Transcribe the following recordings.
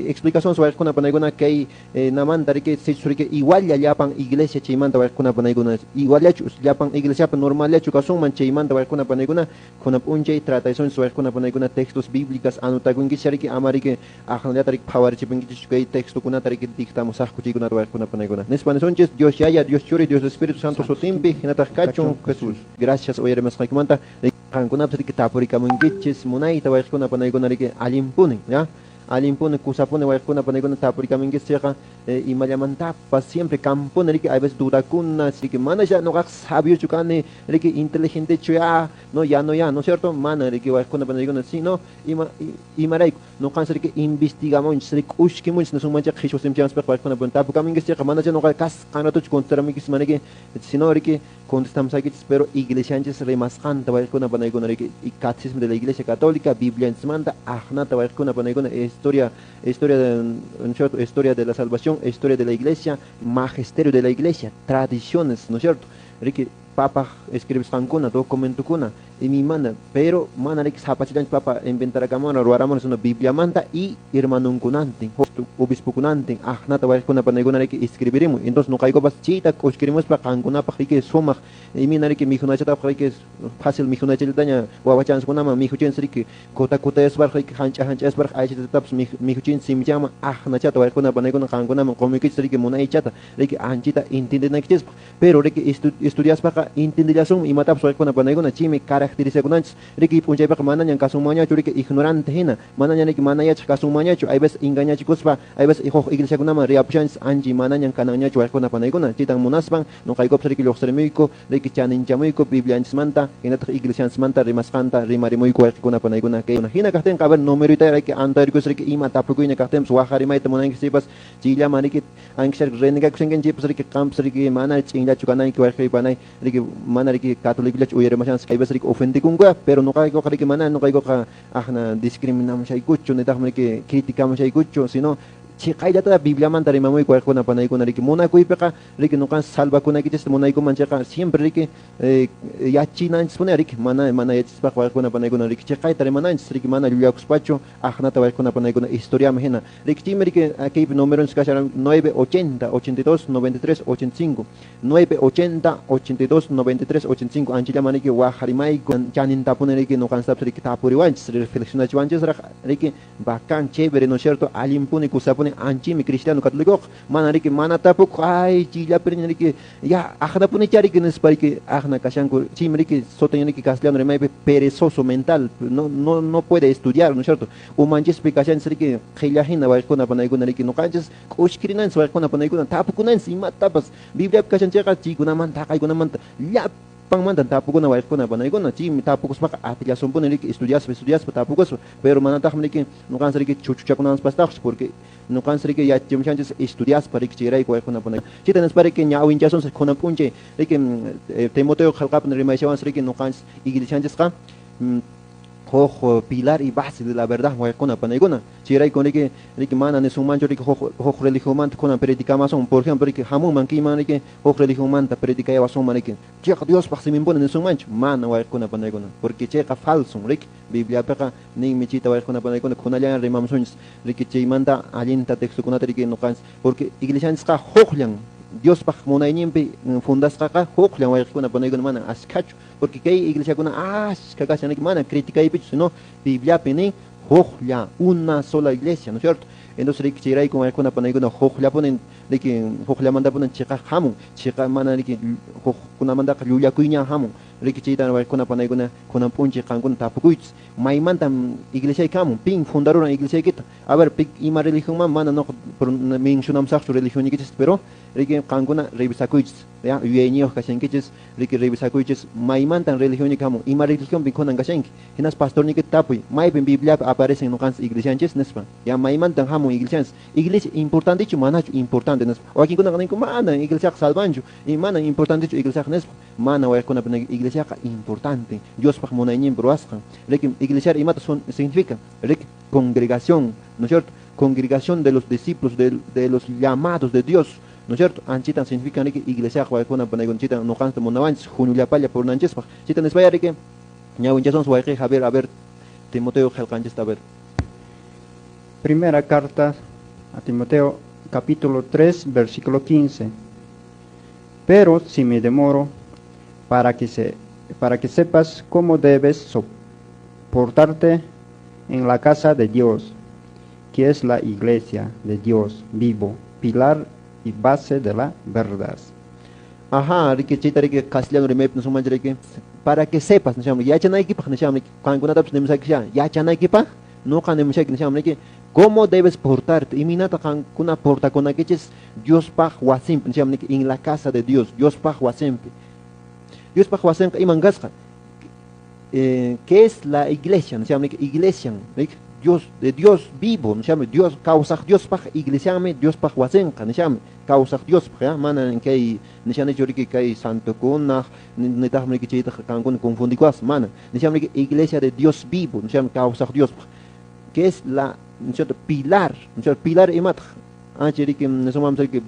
Explicación wayqikuna panaykuna kay namanta riki, sichus riki igualla llapan iglesia chaymanta, wayqikuna panaykuna, iguallachu llapan iglesiapi, normalllachu kasunman chaymanta, wayqikuna panaykuna, kunan p'unchay trataysunchis, wayqikuna panaykuna. Textos bíblicas anotakunkichis riki, ama riki aqnallata riki phawarichipunkichis kay textokunata riki dictamusaqku chaykunata, wayqikuna panaykuna. Nispa nisunchis: Dios Yaya, Dios Churi, Dios Espíritu Santo sutinpi. Hinataq kachun, Jesús. Gracias uyarimasqaykumanta. Qankunapas riki tapurikamunkichis munayta, wayqikuna panaykuna, riki allinpuni, ya, allinpuni, kusapuni, wayqikuna panaykuna, tapurikamunkichis chayqa imallamantapas siempre kampuni riki a veces dudakuna riki. Mana ya nuqaqa sabiochu kani riki, inteligentechu ya, no, ya no, ya, ¿no es cierto? Mana riki, wayqikuna panaykuna, sino ima imarayku nuqanchis riki investigamunchis riki, k'ushkimunchis nisunmanchik qhichwa simichanchispiqa, wayqikuna. Tapukamunkichis chayqa mana chay nuqa kasqan ratuchu contestaramunkichis maniki, sino riki contestamusaykichis, pero iglesianchis rimasqanta, wayqikuna panaykuna, riki Catecismo de la Iglesia Católica, Biblianchismanta aqnata, wayqikuna panaykuna, historia de, ¿no es cierto?, historia de la salvación, historia de la Iglesia, magisterio de la Iglesia, tradiciones, ¿no es cierto?, riki papaq escribisqankuna, documentokuna imimana, pero mana riki sapachillanchu papa inventarakamuna ruwaramuna, sino Bibliamanta y hermanunkunantin, obispokunantin aqnata, wayqikuna panaykuna, riki escribirimun. Entonces nuqaykupas chayta k'ushkirimuspa qankunapaq riki sumaq imina riki mikhunachatapaq riki fácil mikhunachallataña wawachanchikkunaman mikhuchinchis riki, kuta kutayasparaq riki, hanch'a hanch'asparaq aychatatapas mikhuchinchis simichanman aqnachata, wayqikuna panaykuna, qankunaman qumuykichis riki munaychata riki anchita entendinaykichispaq. Pero riki estudiaspaqa entendillasunmi imatapas, wayqikuna panaykuna. Chaymi caracterizakunanchis riki p'unchaypiqa manañan kasunmanñachu riki ignorante hina, manaña riki mana yachaq kasunmanñachu, hay veces engañachikuspa, hay veces huk iglesiakunaman riyapushanchis, anchi manañan kananñachu, wayqikuna panaykuna. Chaytan munaspan nuqaykupas riki lluqsirimuyku riki, chaninchamuyku Biblianchismanta hinataq iglesianchismanta rimasqanta rimarimuyku, wayqikuna panaykuna. Kay hina kaqtinqa, a ver, numeroyta riki anotaykus riki, ima tapukuyña kaqtinpas, waqarimayta munankichis chaypas chayllaman riki, aunque renegakushankichis riki, qampas riki mana ch'inllachu kanayki, wayqi panay, riki mana riki catolicollachu uyarimashanchis, hay veces riki ofendikunku, pero nuqaykuqa riki mana nuqaykuqa aqna discriminamushaykuchu, nitaqmi riki criticamushaykuchu, sino chiqayllata Bibliamanta rimamuyku, wayqikuna panaykuna. Riki munakuypiqa riki nuqanchis salvakunaykichista munaykuman chayqa siempre riki yachinanchispuni riki, mana yachaspaqa, wayqikuna panaykuna, riki chiqayta rimananchis riki, mana llullakuspachu aqnata, wayqikuna panaykuna, historiaman hina riki. Chaymi riki kaypi numeronchis kashan 980 82 93 85, 980 82 93 85. Anchillaman riki waqarimayku, chanintapuni riki nuqanchistapis riki tapuriwanchis, reflexionachiwanchisraq riki, bacán, chévere, ¿no es cierto?, allinpuni, kusapuni, anchimi cristiano católico mana riki mana tapukuq, ay, chayllapiriña riki, ya aqnapunicha riki nispa riki aqna kashanku. Chaymi riki sutin riki castellano rimaypi perezoso mental, no puede estudiar, ¿no es cierto? Umanchispi kashanchis riki qhilla hina, wayqikuna panaykuna. Riki nuqanchis k'ushkirinanchis, wayqikuna panaykuna, tapukunanchis imatapas. Bibliapi kashan chayqa chaykunamanta, taqaykunamanta, llapanmanta tapukuna, wayqikuna panaykuna. Chaymi tapukuspaqa atillasunpuni riki, estudiaspa, estudiaspa, tapukuspa, pero manataqmi riki nuqanchis riki chuchuchakunanchispastaqchu, porque nuqanchis riki yachachimushanchis estudiaspa riki. Chayrayku, wayqikuna panaykuna, chayta nispa riki ñawinchasunchis kunan p'unchay riki Timoteo qillqapi rimayshawanchis riki nuqanchis iglesianchisqa huk pilar y base de la verdad, wayqikuna panaykuna. Chayrayku riki mana nisunmanchu riki huk religionmanta kunan predicamasun, por ejemplo, riki hamunman kayman riki huk religionmanta predicayawasunman riki, chayqa Diospaq siminpuni nisunmanchu? Mana, wayqikuna panaykuna, porque chayqa falso riki. Bibliapiqa ninmi chayta, wayqikuna panaykuna. Kunallan rimamusunchis riki chaymanta allinta textokunata riki nuqanchis, porque iglesianchisqa hukllan, Diospaq munayninpi fundasqaqa hukllan, wayqikuna panaykuna, mana ashkhachu, porque kay iglesiakuna ashkha kashan riki. Mana criticaypichu, sino Bibliapi nin huklla, una sola iglesia, ¿no es cierto? Entonces riki chayrayku, wayqikuna panaykuna, hukllapuni riki, hukllamantapuni chiqaq hamun chiqa, mana riki hukkunamantaqa llullakuyña hamun riki. Chayta, wayqikuna panaykuna, kunan p'unchay qankuna tapukuychis: maymantam iglesiayki hamun? Pin fundaruran iglesiaykita? A ver, ima religionman? Mana nuqa mencionamusaqchu religioniykichis, pero riki qankuna revisakuychis, ya yuyayniyuq kashankichis riki, revisakuychis maymantan religionniyki hamun, ima religionpi kunan kashanki. Hinaspa pastorniykita tapuy: maypin Bibliapi aparecen nuqanchis iglesianchis nispa, ya, maymantan hamun iglesianchis, iglesia importantechu manachu importante nispa. Wakinkunaqa ninku: mana iglesiaqa salvanchu y mana importantechu iglesiaqa nispa. Mana, wayqikuna, iglesiaqa importante, Diospaq munayninpi ruwasqan riki. Iglesia imata significa riki? Congregación, ¿no es cierto? Congregación de los discípulos, de los llamados de Dios, ¿no es cierto? Anchitan significa riki iglesiaqa, wayqikuna panaykuna. Chayta nuqanchista munawanchis huñullapalla purinanchispaq. Chayta nispaya riki ñawinchasunchis, wayqi Javier, a ver, Timoteo qillqanchista, a ver. Primera carta A Timoteo capítulo 3, versículo 15. Pero si me demoro, para que sepas cómo debes soportarte en la casa de Dios, que es la iglesia de Dios vivo, pilar y base de la verdad. Ajá, riki chayta riki castellano rimaypi nisunmanchik riki para que sepas nishanmi yachanaykipaq nishanmi qankunatapas nimusaykicha yachanaykipaq nuqa nimushayki nishanmi riki cómo debes portarte imaynata qankuna portakunaykichis Diospaq wasinpi nishanmi riki en la casa de Dios, Diospaq wasinpi. Diospaq wasinqa iman kasqa? ¿Qué es la iglesia? Nishanmi riki iglesian riki Dios de Dios vivo nishanmi Dios kawsaq Diospaq iglesianmi Diospaq wasinqa nishanmi kawsaq Diospaq ya mana kay nishanichu riki kay santokunaq nitaqmi riki chaytaq qankuna confundikuwas mana nishanmi riki iglesia de Dios vivo nishanmi kawsaq Diospaq, que es la, ¿no es cierto?, pilar, ¿no es cierto?, pilar imataq ancha riki nisunmanpas riki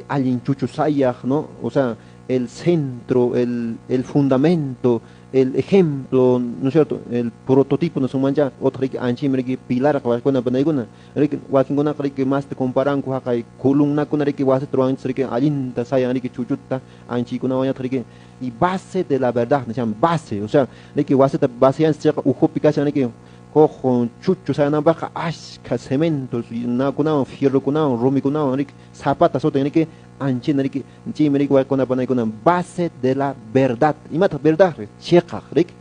allin chuchusayaq, ¿no? O sea, el centro, el fundamento, el ejemplo, ¿no es cierto?, el prototipo nisunmancha otro riki anchimi riki pilar waykuna panaykuna riki wakinkunaqa riki masta comparanku haqay columnakuna riki wasita ruwanchis riki allinta sayan riki chuchuta anchiykunawanñataq riki y base de la verdad nishan base, o sea, riki wasita baseyanchis chayqa ukhupi kashan riki huk chuchu sayananpaqqa ashkha cementos nakunawan fierrokunawan rumikunawan riki zapata sutin riki anchina riki chaymi riki waykuna panaykuna base de la verdad. Imataq verdad? Chiqaq riki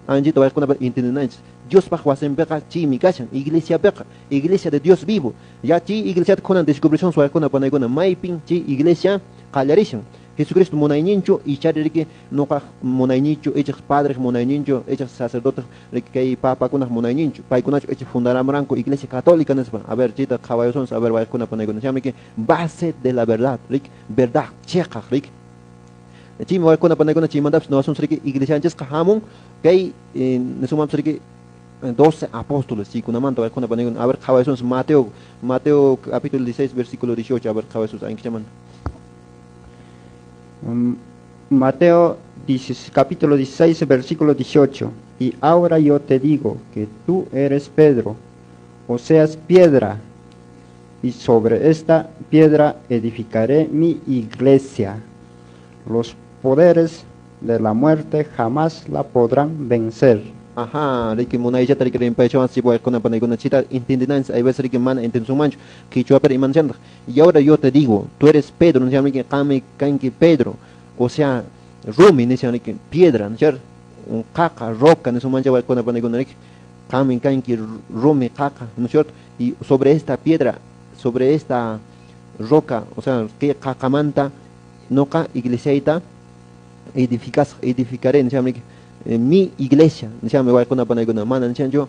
anchita waykuna entendinanchis Diospaq wasinpiqa chaymi kashan iglesiapiqa iglesia de Dios vivo ya chay iglesiata kunan descubrición waykuna panaykuna maypin chay iglesia qallarishan Jesucristo munayninchu ichari riki nuqaq munayninchu ichaq padres munayninchu ichaq sacerdotes riki kay papakunaq munayninchu paykunachu ichaq fundaramuranku iglesia católica nispa. A ver chayta qhawayasunchis a ver waykuna panaykuna riki base de la verdad riki verdad chiqaq riki chaymi waykuna panaykuna chaymantapas niwasunchis riki iglesianchisqa hamun kay nisunmanpas riki 12 apóstoles chaykunamanta waykuna panaykuna. A ver qhawayasunchis Mateo capítulo 16 versículo 18, a ver qhawayasunchis ankichamanta. Mateo capítulo 16, versículo 18. Y ahora yo te digo que tú eres Pedro, o seas piedra, y sobre esta piedra edificaré mi iglesia. Los poderes de la muerte jamás la podrán vencer. Ajá, riki munaychata riki rimpaychawan si waykuna panaykuna chita entendinanchis hay veces riki mana entendisunmanchu qichwapiri imanchantaj. Y ahora yo te digo, tú eres Pedro, nishan riki qanmi kanki Pedro, o sea, rumi nishan riki piedra, ¿no es cierto? Qaqa, roca nisunmancha waykuna panaykuna riki qanmi kanki rumi qaqa, ¿no es cierto? Y sobre esta piedra, sobre esta roca, o sea, que qaqamanta nuqa iglesiayta edificas, edificaré, nishan riki mi iglesia, nishanmi waykuna panaykuna mana nishanchu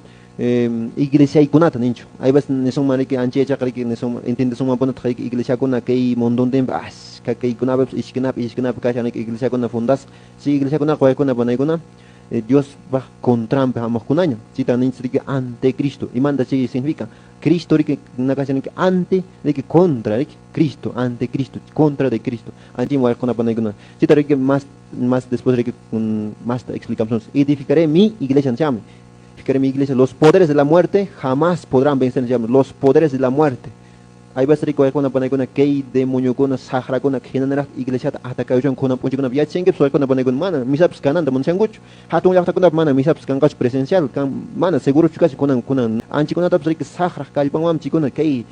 iglesiaykunata ninchu. Hay veces nisunman riki anchayachaqa riki nisun entendesunmanpunataq riki iglesiakuna kay mundontinpi ashka kaykunapipas ishkinapi ishkinapi kashan riki iglesiakuna fundasqa. Chay iglesiakunaqa waykuna panaykuna Diospaq contranpi hamuqkunaña. Chayta ninchis riki antecristo. Imanta chay significa? Cristo riki nakashan riki ante riki contra riki Cristo, antecristo, contra de Cristo. Anchim waykuna panaykuna. Chayta riki más después riki más explicamos. Edificaré mi iglesia, nishanmi. Edificaré mi iglesia. Los poderes de la muerte jamás podrán vencer, nishanmi. Los poderes de la muerte. Hay veces riki waykuna panaykuna kay demoniokuna saqrakuna hinanaraq iglesiata atacayushan kunan p'unchaykuna yachankipas waykuna panaykuna mana misapas kananta munashankuchu hatun llaqtakunapi mana misapas kanqachu presencial kan mana segurochu kashan kunan kunan anchikunatapas riki saqraq kallpanwanmi chaykuna kay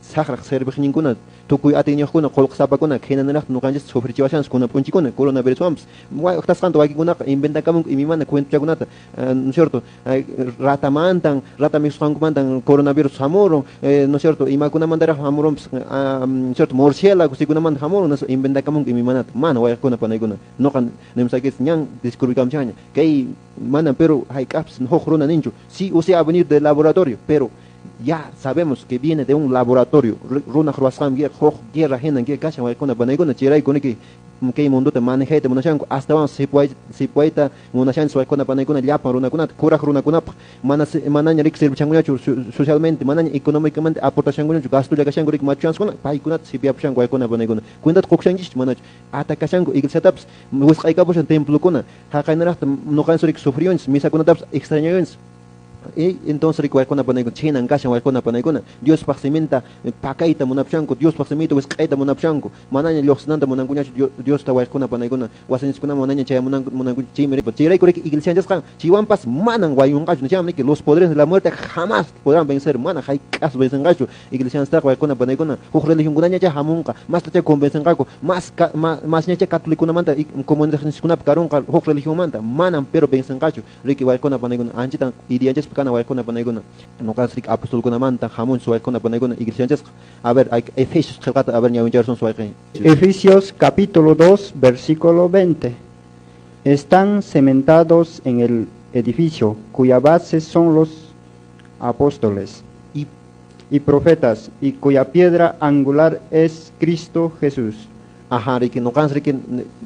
saqraq serviqninkuna tukuy atiyniyuqkuna qullqisapakuna hinanaraqta nuqanchis sufrichiwashanchis kunan p'unchaykuna coronaviruswanpas waqtasqanta wakinkunaqa inventakamunku imaymana cuentochakunata, ¿no es cierto?, ratamantan rata mikhusqankumantan coronavirus hamurun, ¿no es cierto?, imakunamantaraq hamurunpas, ¿no es cierto?, murciélagos chaykunamanta hamurun, no inventakamunku imaymanata mana wayqikuna panaykuna nuqa nimusaykichis ñan descubrikamchaña kay mana pero hayk'apis huk runa ninchu sí o sí ha venido del laboratorio, pero ya sabemos que viene de un laboratorio runaq ruwasqanmi huk guerra hina kashan waykuna panaykuna chayrayku niki kay mundota manejayta munashanku astawan sipwayta munashanchis waykuna panaykuna llapan runakunata kuraq runakunapaq mana manaña riki servichankuñachu socialmente manaña económicamente aportashankuñachu gastolla kashanku riki machuyanskuna paykunata sipyapushanku waykuna panaykuna cuentata qukushanchis manachu atakashanku iglesiatapas wisq'aykapushan templokuna haqaynaraqta nuqanchis riki sufriyunchis misakunatapas extrañayunchis. Y entonces riki waykuna panaykuna chhinan kashan waykuna panaykuna Diospaq siminta pakayta munapushanku, Diospaq simita wisq'ayta munapushanku, manaña lluqsinanta munankuñachu Diosta waykuna panaykuna, wasinchikkunaman manaña chayamunanku munankuñachu, chaymi chayrayku riki iglesianchasqa chaywanpas manan wayunqachu, nishanmi riki los poderes de la muerte jamás podrán vencer, mana hayk'as vencenqachu iglesianchasqa waykuna panaykuna, huk religionkunañachá hamunqa, mastachá convencenqaku, más masñachá catolicokunamanta comunidadninchikkunapi karunqa huk religionmanta, manan pero vencenqachu riki waykuna panaykuna, anchatan idianchaspa kana waykuna panaykuna, nuqanchis riki apostolkunamanta hamunchis waykuna panaykuna iglesianchasqa. A ver, Efesios qillqata a ver ñawincharisun wayqin. Efesios capítulo 2, versículo 20. Están cimentados en el edificio cuya base son los apóstoles y profetas, y cuya piedra angular es Cristo Jesús. Ajá, riki, nuqanchis riki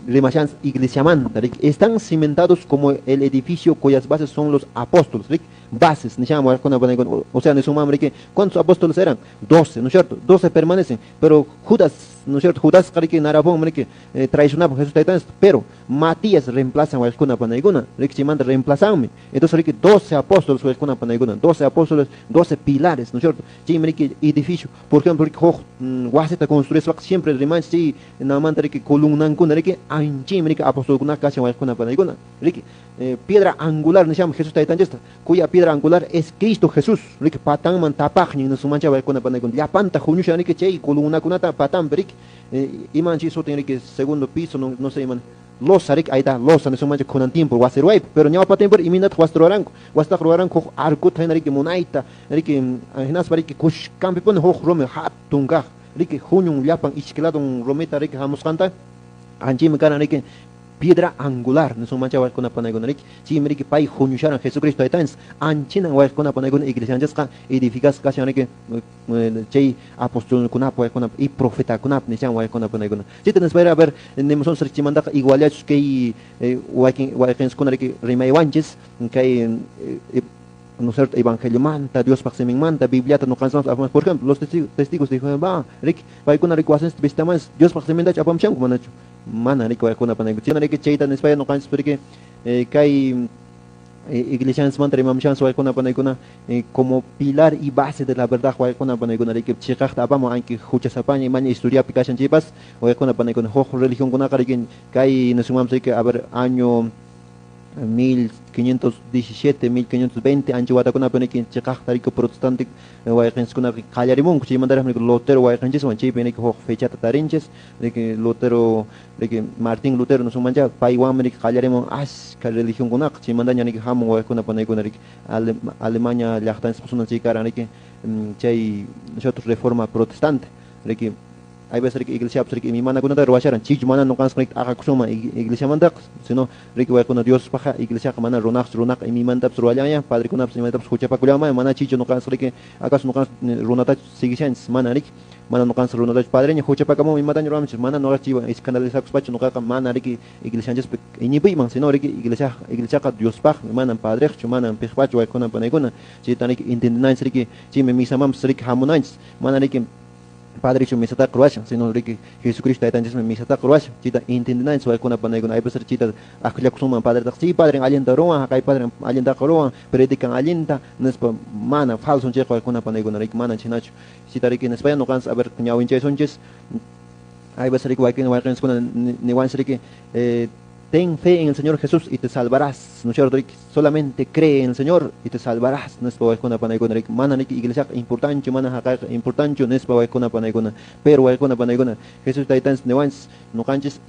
rimashanchis iglesiamanta, riki, están cimentados como el edificio cuyas bases son los apóstoles, riki, bases, nishanmi waykuna panaykuna, o sea, nisunmanmi riki, ¿cuántos apóstoles eran? 12, ¿no es cierto? 12 permanecen, pero Judas, ¿no es cierto? Judasqa riki narapun riki traicionaba Jesús taytanchis, pero Matías reemplazan waykuna panaykuna, riki chaymanta reemplazanmi. Entonces riki 12 apóstoles waykuna panaykuna, 12 apóstoles, 12 pilares, ¿no es cierto? Chaymi riki edificio, por ejemplo, riki huk wasita construispaqa siempre rimanchis chay namanta riki columnankuna riki anchaymi riki apostolkuna kashan waykuna panaykuna, riki piedra angular nisham Jesús taytanchista, cuya piedra angular es Cristo Jesús, riki patanman tapaqnin nisunmancha waykuna panaykuna, llapanta huñushan riki chay columnakunata patanpi riki, iman chay sutin riki segundo piso, no sé iman losa riki, ahí está losa nisunmancha kunan tiempo wasi ruwaypi, pero ñawpa tiempo imaynataq wasita ruwaranku, wasitaqa ruwaranku huk arkuta hina riki munayta riki, hinaspa riki kushkanpipuni huk rumi hatun kaq riki huñun llapan ishkiladun rumita riki hamusqanta, anchaymi karan riki piedra angular nisunmancha waykuna panaykuna riki, chaymi riki pay huñusharan Jesucristo taytanchis, anchinan waykuna panaykuna iglesianchasqa edificasqa kashan riki chay apostolkunap waykunap y profetakunap nishan waykuna panaykuna. Chayta nispayra, a ver, nimusunchis riki chaymantaqa igualachus kay wakin wayqinchiskuna riki rimaywanchis kay ¿no es cierto?, evangeliomanta, Diospaq siminmanta, Bibliata nuqanchis apamus, por ejemplo, los testigos de Jehová, riki paykuna riki wasinchis visitamanchis, Diospaq simintachu apamushanku manachu, mana riki waykuna panaykuna. Chayna riki chayta nispaya nuqanchis riki kay iglesianchismanta rimamushanchis waykuna panaykuna como pilar y base de la verdad waykuna panaykuna riki chiqaqta apamun anki huchasapaña imaña historiapi kashan chaypas waykuna panaykuna huk religionkunaqa riki kay nisunmanpas riki, a ver, año 1517, 1520 ancha watakunapi riki chiqaqta riki protestante wayqinchiskuna qallarimunku, chaymantaraqmi riki Lutero wayqinchiswan chaypi riki huk fechata tarinchis riki Lutero riki Martín Lutero nisunmancha paywanmi riki qallarimun ashka religionkunaqa, chaymantaña riki hamun waykuna panaykuna riki Alemania llaqtanchispa chay karan riki chay nosotros reforma protestante riki hay veces riki iglesiapas riki imaymanakunata ruwasharan, chaychu mana nuqanchis riki t'aqakusunman iglesiamantaqa, sino riki waykuna Diospaqqa iglesiaqa mana runaqchu, runaqa imaymantapas ruwallanña, padrekunapas imaymantapas huchapakullanman, mana chaychu nuqanchis riki acaso nuqanchis runatachu siguishanchis, mana riki, mana nuqanchis runatachu padreña huchapakamun imataña ruwamanchis, mana nuqanchis chaywan escandalizakuspachu nuqaqa mana riki iglesianchispi iñipuyman, sino riki iglesiaqa Diospaqmi, manan padreqchu, manan piqpachu waykuna panaykuna, chayta riki entendinanchis riki, chaymi misamanpas riki hamunanchis, mana riki padrechu misataqa ruwashan, sino riki Jesucristo taytanchismi misataqa ruwashan, chayta entendinanchis waykuna panaykuna, hay veces chayta akllakusunman padretaqa, sí padren allinta ruwan, haqay padren allintaqa ruwan, predican allinta, nispa mana falso chayqa waykuna panaykuna riki mana chhinachu, chayta riki nispaya nuqanchis a ver ñawinchaysunchis, hay veces riki wakin wayqinchiskuna niwanchis riki ten fe en el Señor Jesús y te salvarás, ¿no es cierto? Riki? Solamente cree en el Señor y te salvarás, nispa waykuna panaykuna riki, mana riki iglesiaqa importanchu, mana haqayqa importanchu, nispa waykuna panaykuna, pero waykuna panaykuna Jesús taytanchis niwanchis nuqanchis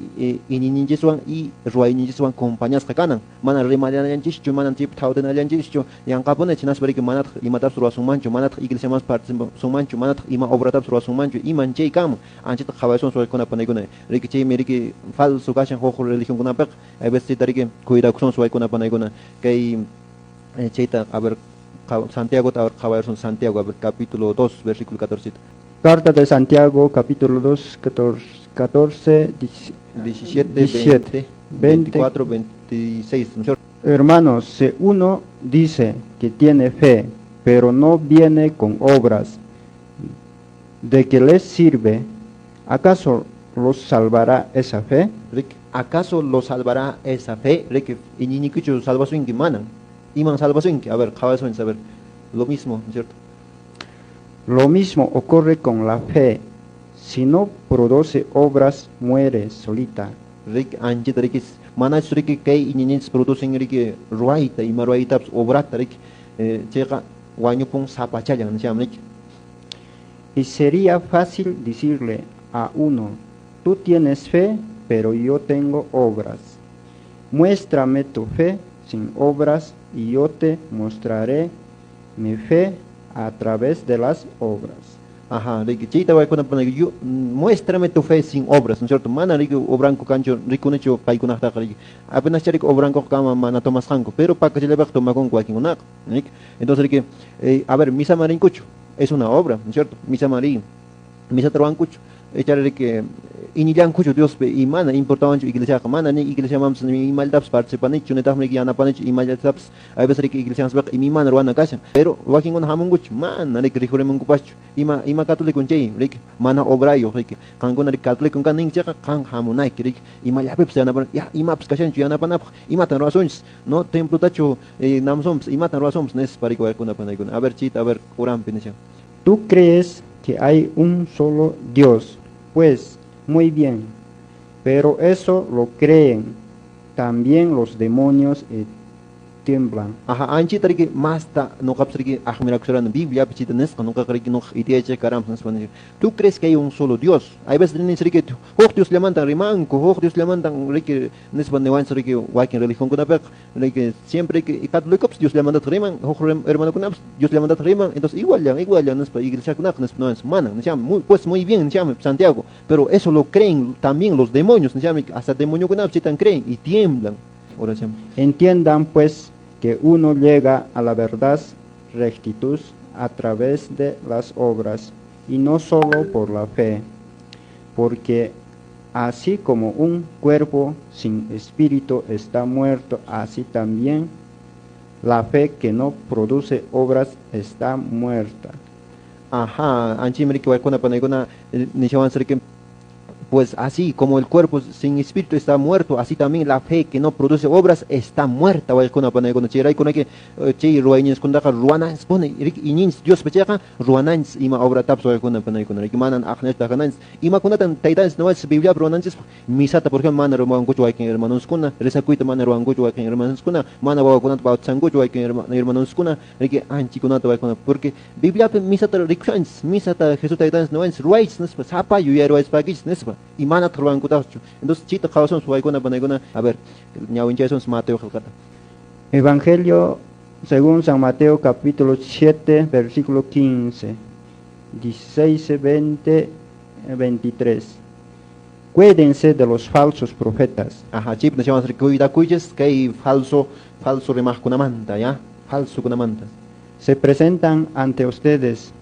iñiyninchiswan y ruwayninchiswan compañasqa kanan, mana rimallanchischu, mana chaypi thawtinallanchischu, yanqapuni chinaspa riki manataq imatapas ruwasunmanchu, manataq iglesiamanpas participasunmanchu, manataq ima obratapas ruwasunmanchu, iman chay kanman, anchata qhawasunchis waykuna panaykuna riki, chaymi riki falso kashan huk religionkunapiqa, hay veces chayta riki cuidakusunchis waykuna panaykuna, kay chayta a ver Santiago, a ver, qhawasun Santiago, a ver, capítulo 2, versículo 14. Carta de Santiago, capítulo 2, 14, 17, 17, 20, 20. 24, 26, ¿no es cierto? Hermanos, si uno dice que tiene fe, pero no viene con obras, ¿de qué les sirve? ¿Acaso los salvará esa fe? Riki, ¿acaso los salvará esa fe? Riki, iñiñikichu salvasunki manan. Iman salvasunki? A ver, qhawasunchis, a ver, lo mismo, ¿no es cierto? Lo mismo ocurre con la fe. Si no produce obras, muere solita. Riki, anchita riki, manachus riki kay iñiyninchis producen riki ruwayta, ima ruwaytapas obrata riki, chayqa wañupun sapachallan, nisham riki. Y sería fácil decirle a uno: tú tienes fe, pero yo tengo obras. Muéstrame tu fe sin obras y yo te mostraré mi fe a través de las obras. Ajá, riki, chayta waykuna panayku, yo, muéstrame tu fe sin obras, ¿no es cierto? Mana riki obranku kanchu, rikunichu paykunaqtaqa riki. Apenas riki obrankuqa kama mana tomasqanku, pero pakachallapaq tomakunku wakinkunaqa, riki. Entonces riki, a ver, misa rinkuchu, es una obra, ¿no es cierto? Misa rin, misa ruwankuchu, echar riki iñillankuchu Diospi y mana importanchu iglesiaqa, mana ni iglesiamanpas ni imaltapas participanichu, nitaqmi riki yanapanichu imallatapis, a veces riki iglesiamanpas imimana ruwana kashan, pero wakinkuna hamunkuchu, mana riki rikhurimunkupaschu, ima católico chay, riki, mana obrayuq riki, qankuna riki católico kan ninki chayqa qan hamunayki riki, imallapipas yanapan, ya imapas kashanchu yanapanapaq, imatan ruwasunchis, no templotachu namusunpas, imatan ruwasunpas nispa riki waykuna panaykuna. A ver, chita, a ver, uranpi nishan. Tú crees que hay un solo Dios, pues muy bien, pero eso lo creen también los demonios y tiemblan. Ajá, anchita riki masta nuqapas riki admirakusharani Bibliapi chita nisqa, nuqaqa riki nuqa itiyachiq karanpas nispa nisqa. ¿Tú crees que hay un solo Dios? Hay veces ninchis riki huk Diosllamantan rimanku, huk Diosllamantan riki nispa niwanchis riki wakin religionkunapiqa, riki siempre riki católicopas Diosllamantataq riman, huk hermanokunapas Diosllamantataq riman, entonces iguallan, iguallan nispa iglesiakunaqa nispa niwanchis, mana, nisham, muy, pues muy bien nisham Santiago, pero eso lo creen también los demonios, nisham, hasta demoniokunapas chitan creen y tiemblan. Oración. Entiendan pues que uno llega a la verdad rectitud a través de las obras y no solo por la fe, porque así como un cuerpo sin espíritu está muerto, así también la fe que no produce obras está muerta. Ajá, anchim riki waykuna panaykuna, nishawan riki, pues así como el cuerpo sin espíritu está muerto, así también la fe que no produce obras está muerta. Waykuna panaykuna, chayraykuna que chay ruwayninkunataqa ruwananchis puni, riki iñinchis Dios pachayqa ruwananchis ima obratapas waykuna panaykuna, riki manan aqnachta kananchis. Imakunatan taytanchis nuwanchis Bibliapi ruwananchis? Misata, por ejemplo, mana ruwankuchu wakin hermanoskuna, rezakuyta mana ruwankuchu wakin hermanoskuna, mana wawakunata bautizankuchu wakin hermanoskuna, riki anchikunata waykuna, porque Bibliapi misata rikushanchis, misata Jesús taytanchis nuwanchis ruwaychis nispa, sapa yuyay ruwaychis nispa, y mana ruwankutaqchu. Entonces chita qhawasunchis waykuna panaykuna, a ver, ñawinchaysunchis Mateo qillqata. Evangelio según San Mateo capítulo 7, versículo 15, 16, 20, 23. Cuídense de los falsos profetas. Ajá, chip, nos llamamos cuidakuychis, kay falso, falso rimaqkunamanta, ya, falso kunamanta. Se presentan ante ustedes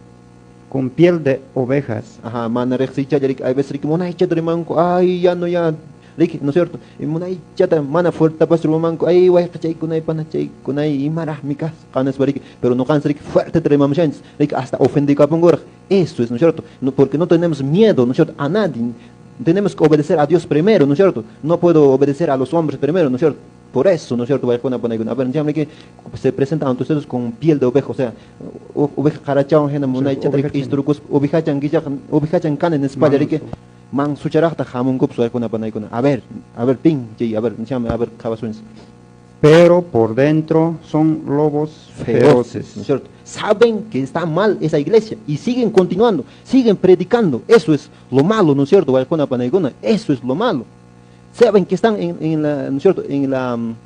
con piel de ovejas. Ajá, mana riqsicha, riki, hay veces riki munaychata rimanku, ay, ya no, ya, riki, ¿no es cierto? Y munaychata, mana fuerte pas rimanku, ay, wayqa chaykunay, pana chaykunay, imaraqmi kasqa, nispa riki, pero no cansa riki, fuerte te rimamshanchis, riki, hasta ofendikapunkuraq. Eso es, ¿no es cierto? No, porque no tenemos miedo, ¿no es cierto? A nadie. Tenemos que obedecer a Dios primero, ¿no es cierto? No puedo obedecer a los hombres primero, ¿no es cierto? Por eso, ¿no es cierto? A ver, ya que se presentan ante ustedes con piel de oveja, o sea, oveja qarachao, hina munaychata, oveja chan. Istrucus, oveja chan, guilla, oveja chan can en espalda, Manso. que mansucharaqta hamunkups, waykuna panaykuna. A ver, a ver, pin, sí, a ver, llame, a ver, jabasuns. Pero por dentro son lobos feroces, feroces. ¿no es cierto? Saben que está mal esa iglesia y siguen continuando, siguen predicando. Eso es lo malo, ¿no es cierto? Waykuna panaykuna, eso es lo malo. Saben que están en la, ¿no es cierto? En la, ¿no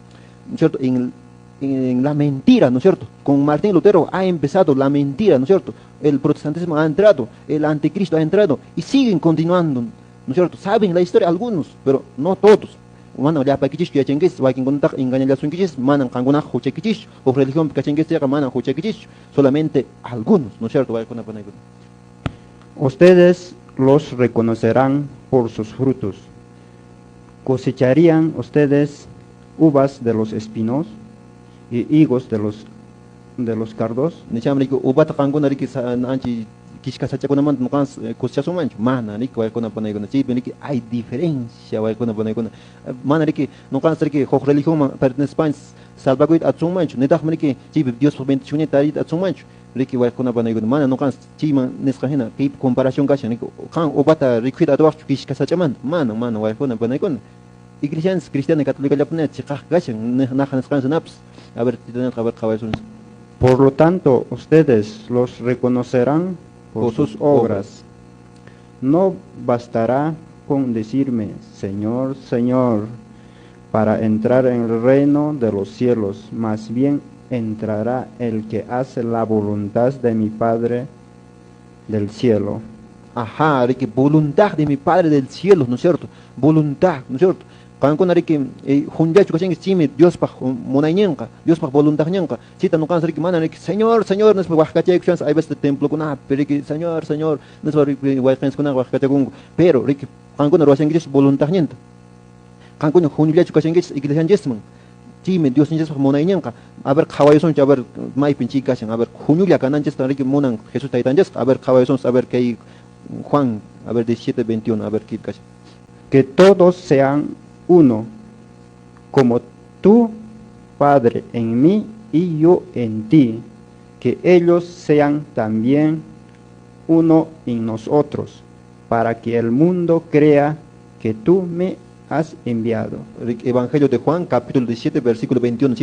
es cierto? En la mentira, ¿no es cierto? Con Martín Lutero ha empezado la mentira, ¿no es cierto? El protestantismo ha entrado, el anticristo ha entrado y siguen continuando, ¿no es cierto? Saben la historia algunos, pero no todos. Bueno, llapaykichis yachankichis, wakinkunataqa engañallasunkichis, manan qankunaqa huchaykichis, huk religionpi kachankichis manan huchaykichis, solamente algunos, ¿no es cierto? Waykuna panaykuna. Ustedes los reconocerán por sus frutos. ¿Cosecharían ustedes uvas de los espinos y higos de los cardos? Nichamriku uvata qankuna riki anchi Kishka sach'akunamanta nuqanchis cosechasunmanchu? Mana, riki, wayqikuna panaykuna. Chaypi riki hay diferencia, wayqikuna panaykuna. Mana riki nuqanchis riki huk religionman pertenespanchis salvakuyta atisunmanchu, nitaqmi riki chaypi Diospaq bendicionninta tariyta atisunmanchu. Riki, wayqikuna panaykuna, mana nuqanchis chayman nisqa hina kaypi comparación kashan, riki, qan uvata rikhuyta atiwaqchu kishka sach'amanta? Mana, mana, wayqikuna panaykuna. Iglesianchis cristiana católicallapuni chiqaq kashan, naqa nisqanchis hinapas. A ver, a ver, qhawaysunchis. Por lo tanto, ustedes los reconocerán por sus obras. No bastará con decirme, Señor, Señor, para entrar en el reino de los cielos, más bien entrará el que hace la voluntad de mi Padre del cielo. Ajá, riki, voluntad de mi Padre del cielo, ¿no es cierto? Voluntad, ¿no es cierto? Qankuna riki hunllachu kashanki chaymi Diospaq munayninqa, Diospaq voluntadninqa. Chayta nuqanchis riki mana riki Señor, Señor nispa waqkachaykushanchis hay veces templokunapi riki Señor, Señor nispa riki wayqinchikkunaqa waqkachakunku. Pero riki qankuna ruwashankichis voluntadninta. Qankuna huñullachu kashankichis iglesianchisman. Chaymi Diosninchispaq munayninqa. A ver qhawayusunchik, a ver maypin chay kashan, a ver huñulla kananchista riki munan Jesús taytanchisqa. A ver qhawayusunchis, a ver kay Juan, a ver 17, 21, a ver kaypi kashan. Que todos sean uno, como tú, Padre, en mí y yo en ti, que ellos sean también uno en nosotros, para que el mundo crea que tú me has enviado. Evangelio de Juan, capítulo 17, versículo 21,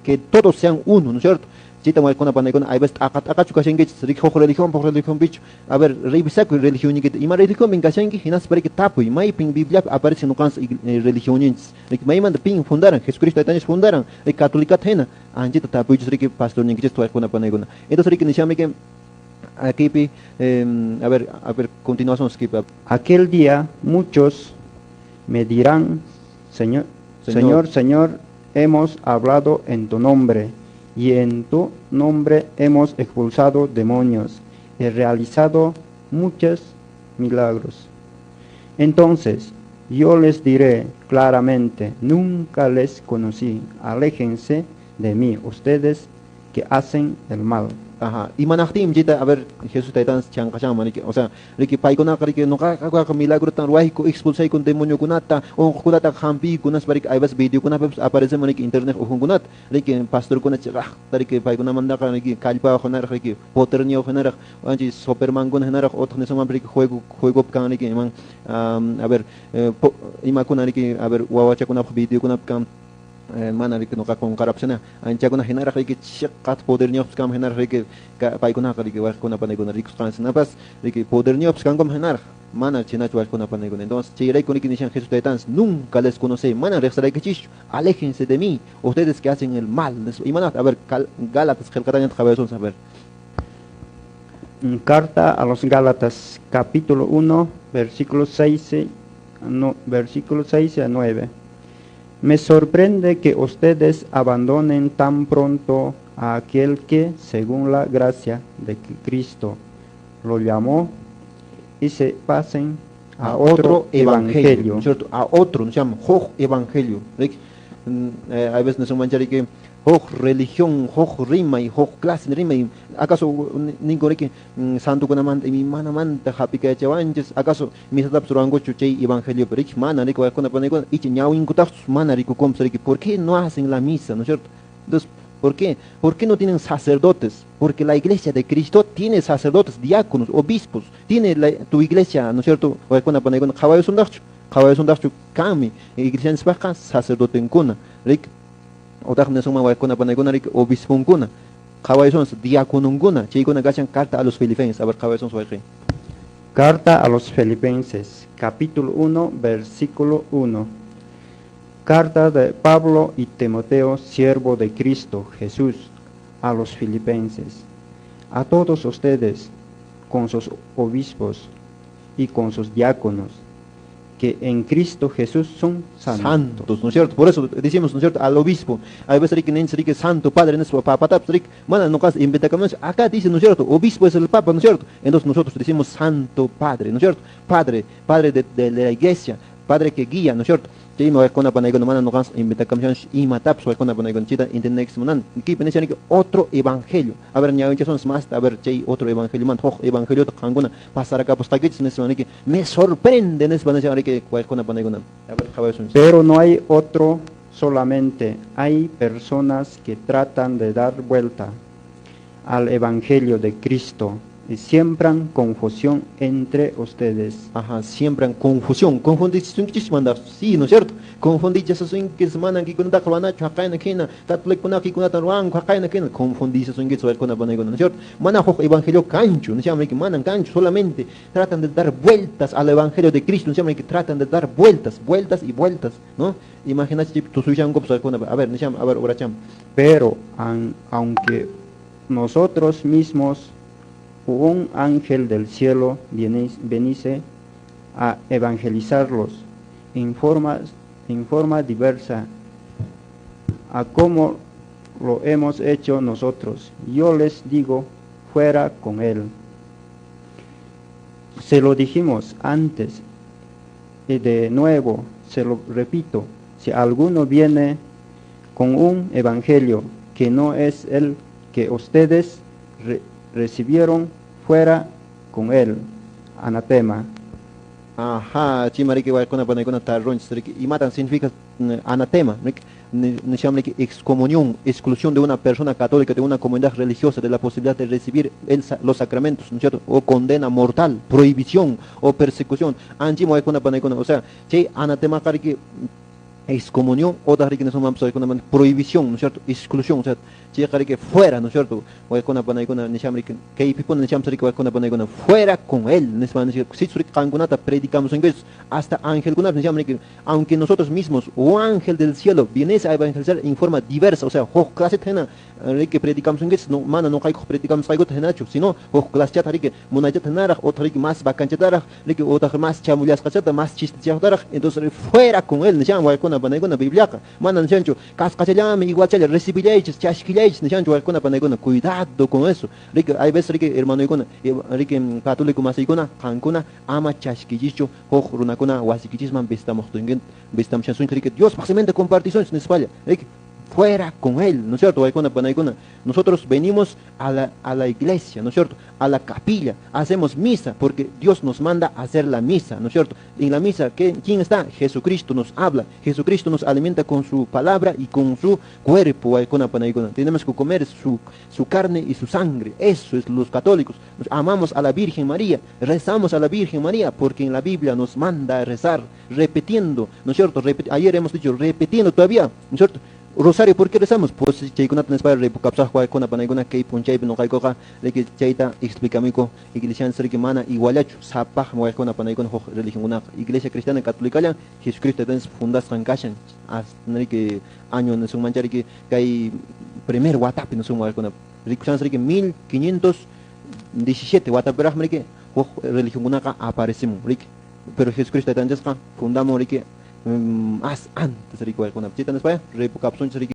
que todos sean uno, ¿no es cierto? Chayta waykuna panaykuna, hay veces t'aqa t'aqachu kashankichis, riki huk religión, huk religionpichu. A ver, revisakuy religionniykita, ima religionpin kashanki, hinaspa riki tapuy, maypin Bibliapi aparece nuqanchis religionninchis, riki maymanta pin fundaran, Jesucristo taytanchis fundaran, riki catolicata hina, anchita tapuychis riki pastorninkichista waykuna panaykuna. Entonces riki nishamiki akipi, a ver, continuación skipa. Aquel día muchos me dirán, Señor, Señor, Señor, hemos hablado en tu nombre, y en tu nombre hemos expulsado demonios y realizado muchos milagros. Entonces yo les diré claramente, nunca les conocí, aléjense de mí, ustedes que hacen el mal. Ajá. Imanaqtinmi chayta, a ver, Jesús taytanchis chanqashanman, riki, o sea, riki, paykunaqa, riki, nuqaqa milagrotan ruwayku, expulsayku demoniokunata, unquqkunata hampiyku, nispa, riki, hay veces videokunapipas apareceman, riki, internet ukhunkunata, riki, pastorkuna chiqaqta, riki, paykunamantaqa, riki, kallpayuq hinaraq, riki, poderniyuq hinaraq, anchi supermankuna hinaraq, utaq nisunmanpas, riki, juego, juegopi kan, riki, iman, a ver, imakuna, riki, a ver, wawachakunapaq videokunapi kan, mana riki nuqa qunqarapusina, anchakuna hinaraq, riki, chiqat poderniyuqpas kanman hinaraq, riki, paykunaqa, riki, wayqikuna panaykuna rikusqanchis hinapas, riki, poderniyuqpas kankuman hinaraq, mana chhaynachu wayqikuna panaykuna. Entonces chayrayku riki nishan Jesús taytanchis, nunca les conocí, mana riqsiraykichischu, aléjense de mí, ustedes que hacen el mal. Imanaqta, a ver, Gálatas qillqatañataq qhawayasunchis, a ver. Carta a los Gálatas, capítulo 1, versículo 6, no, versículo 6 a 9. Me sorprende que ustedes abandonen tan pronto a aquel que, según la gracia de Cristo, lo llamó, y se pasen a otro evangelio. ¿No es cierto? A otro, ¿no se llama? Huk evangelio. Hay veces no se mancha que huk religión, huk rimay, huk clase rimay. ¿Acaso ningun riki santokunamanta imaymanamanta hap'ikayachawanchis? ¿Acaso misatapas ruwankuchu chay evangeliopi? Riki mana riki waykuna panaykuna, icha ñawinkutaqchus mana rikukunpas riki. ¿Por qué no hacen la misa, no es cierto? Entonces, ¿por qué? ¿Por qué no tienen sacerdotes? Porque la iglesia de Cristo tiene sacerdotes, diáconos, obispos. Tiene tu iglesia, ¿no es cierto? Waykuna panaykuna qhawayusundaqchu, qhawayusundaqchu kanmi iglesianchispaqqa sacerdotenkuna, riki. Otaq nisunman waykuna panaykuna riki obisponkuna, qhawayusunchis diácononkuna, chaykuna kashan carta a los filipenses. A ver, qhawayusunchis wayqi. Carta a los Filipenses, capítulo 1, versículo 1. Carta de Pablo y Timoteo, siervo de Cristo Jesús, a los filipenses. A todos ustedes, con sus obispos y con sus diáconos, que en Cristo Jesús son santos. Santos, ¿no es cierto? Por eso decimos, ¿no es cierto?, al obispo. Hay veces que ni que santo padre, nuestro papa, mana, no inventa acá dice, ¿no es cierto?, obispo es el papa, ¿no es cierto? Entonces nosotros decimos santo padre, ¿no es cierto? Padre, padre de la iglesia, padre que guía, ¿no es cierto? Chaymi waykuna panaykuna mana nuqanchis invitakamushanchis imatapas waykuna panaykuna chayta entendekis munan. Kaypi nishaniki otro evangelio. A ver, ñawinchasunchis masta, a ver, chay otro evangeliomanta huk evangeliota qankuna pasarakamusqaykichis nispa niki me sorprende nispa nishan riki waykuna panaykuna. A ver, qhawasunchis. Pero no hay otro solamente, hay personas que tratan de dar vuelta al Evangelio de Cristo y siembran confusión entre ustedes. Ajá, siembran confusión. Confundisunkichis manda, sí, ¿no es cierto? Confundichasunkichis manan kikunataqa ruwanachu haqayna hina, católicokunaqa kikunata ruwanku haqayna hina, confundichasunkichis waykuna panaykuna, ¿no es cierto? Mana huk evangelio kanchu, ¿no es cierto? Manan kanchu, solamente tratan de dar vueltas al evangelio de Cristo, ¿no es cierto? Tratan de dar vueltas, vueltas y vueltas, ¿no? Imagínate tusuyashankupas waykuna, a ver, ¿no? A ver, uracham. Pero aunque nosotros mismos un ángel del cielo viniese a evangelizarlos en forma diversa a como lo hemos hecho nosotros, yo les digo, fuera con él. Se lo dijimos antes y de nuevo se lo repito, si alguno viene con un evangelio que no es el que ustedes recibieron, fuera con él, anatema. Ajá, chimariki waykuna panaykuna tarrunchis riki imatan significa anatema, riki excomunión, exclusión de una persona católica, de una comunidad religiosa, de la posibilidad de recibir los sacramentos, ¿no es cierto? O condena mortal, prohibición o persecución. Anchimo waykuna panaykuna, o sea, chay anatema kariki excomunión, otra riki prohibición, ¿no es cierto? Exclusión, o sea, chay kariki fuera, ¿no es cierto? Waykuna panaykuna nishamriki kaypipuna nishamsriki waykuna panaykuna fuera con él, nispa si qankunata predicamos en hasta angelkunata nishamriki, aunque nosotros mismos o ángel del cielo vienes a evangelizar en forma diversa, o sea, huk clase hina riki predicamos en no mana nuqaykuq predicamos qaykuta hinachu, sino huk clase riki munaychata hinaraq, otra riki más bacanchataraq, riki otra más chamullasqachata, más chistichaqtaraq, entonces fuera con él nisham waykuna panaykuna Bibliaqa, mana nishanchu kasqachallami igualchalla recibillaychis, chashkillaychis nishanchu waykuna panaykuna, cuidado con eso. Riki hay veces riki hermanoykuna, riki católico masiykuna, qankuna ama chashkillichischu huk runakuna wasikichisman visitamuqtinkin, visitamushasunchis riki Dios fácilmente compartisunchis nispalla, riki fuera con él, ¿no es cierto? Waykuna panaykuna. Nosotros venimos a la iglesia, ¿no es cierto? A la capilla, hacemos misa, porque Dios nos manda a hacer la misa, ¿no es cierto? En la misa, ¿quién está? Jesucristo nos habla, Jesucristo nos alimenta con su palabra y con su cuerpo, waykuna panaykuna. Tenemos que comer su carne y su sangre, eso es los católicos. Nos amamos a la Virgen María, rezamos a la Virgen María, porque en la Biblia nos manda a rezar, repitiendo, ¿no es cierto? Ayer hemos dicho, repitiendo todavía, ¿no es cierto? Rosario, ¿por qué rezamos? Pues chaykunata nispa ripukapsaq waykuna panaykuna kay punchaypi nuqaykuqa riki chayta explicamiku iglesianchis riki mana igualachu sapaq waykuna panaykuna huk religionkunaqa. Iglesia cristiana católica Jesucristo entonces fundasqan kashan hasta riki año nisunmancha riki kay primer watapi nisun waykuna rikushanchis riki 1517 watapiraqmi riki huk religionkunaqa aparecimun riki, pero Jesucristo taytanchisqa fundamun riki más antes riki waykuna chayta nispa ripukapsunchis riki.